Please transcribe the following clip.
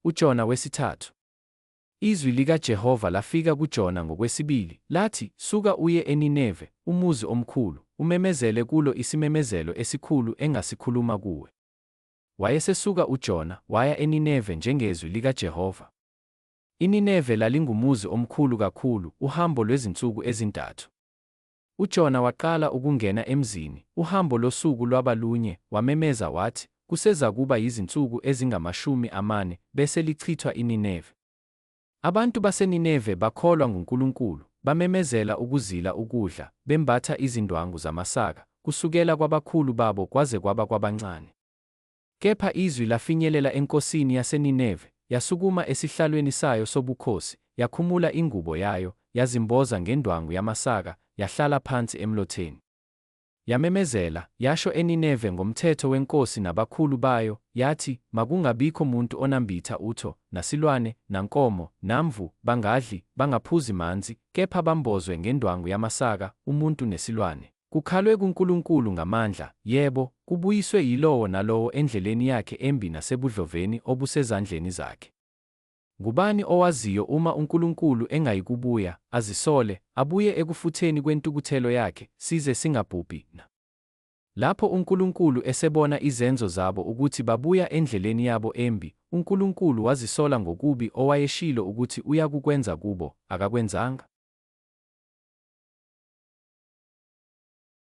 UJona wesithathu. Izwi likaJehova lafika kuJona ngokwesibili, lathi, Suka uye eNineve, umuzi omkhulu, umemezele kulo isimemezelo esikhulu engasikhuluma kuwe. Wayesesuka uJona, waya eNineve njengezwi likaJehova. INineve lalingumuzi omkhulu kakhulu, uhambo lwezinsuku ezintathu. UJona waqala ukungena emzini, uhambo losuku lwaba lunye, wamemeza wathi, Kusezakuba yizinsuku ezingamashumi amane, bese lichithwa iNineve. Abantu baseNineve bakholwa nguNkulunkulu, bamemezela ukuzila ukudla, bembatha izindwangu zamasaka, kusukela kwabakhulu babo kwaze kwaba kwabancane. Kepha izwi lafinyelela enkosini yaseNineve, yasukuma esihlalweni sayo sobukhosi, yakhumula ingubo yayo, yazimboza ngendwangu yamasaka, yahlala phansi emlotheni. Yamemezela, yasho eNineve ngomthetho wenkosi nabakhulu bayo, yathi, Makungabikho muntu onambitha utho, nasilwane, nankomo, namvu, bangadli, bangaphuzi manzi, kepha bambozwe ngendwangu yamasaka, umuntu nesilwane. Kukhalwe kuNkulunkulu ngamandla, yebo, kubuyiswe yilowo nalowo endleleni yakhe embi nasebudloveni obusezandleni zakhe. Ngubani owaziyo uma uNkulunkulu engayikubuya, azisole, abuye ekufutheni kwentukuthelo yakhe, size singabhubhi, na? Lapho uNkulunkulu esebona izenzo zabo ukuthi babuya endleleni yabo embi, uNkulunkulu wazisola ngokubi owayeshilo ukuthi uyakukwenza kubo, akakwenzanga.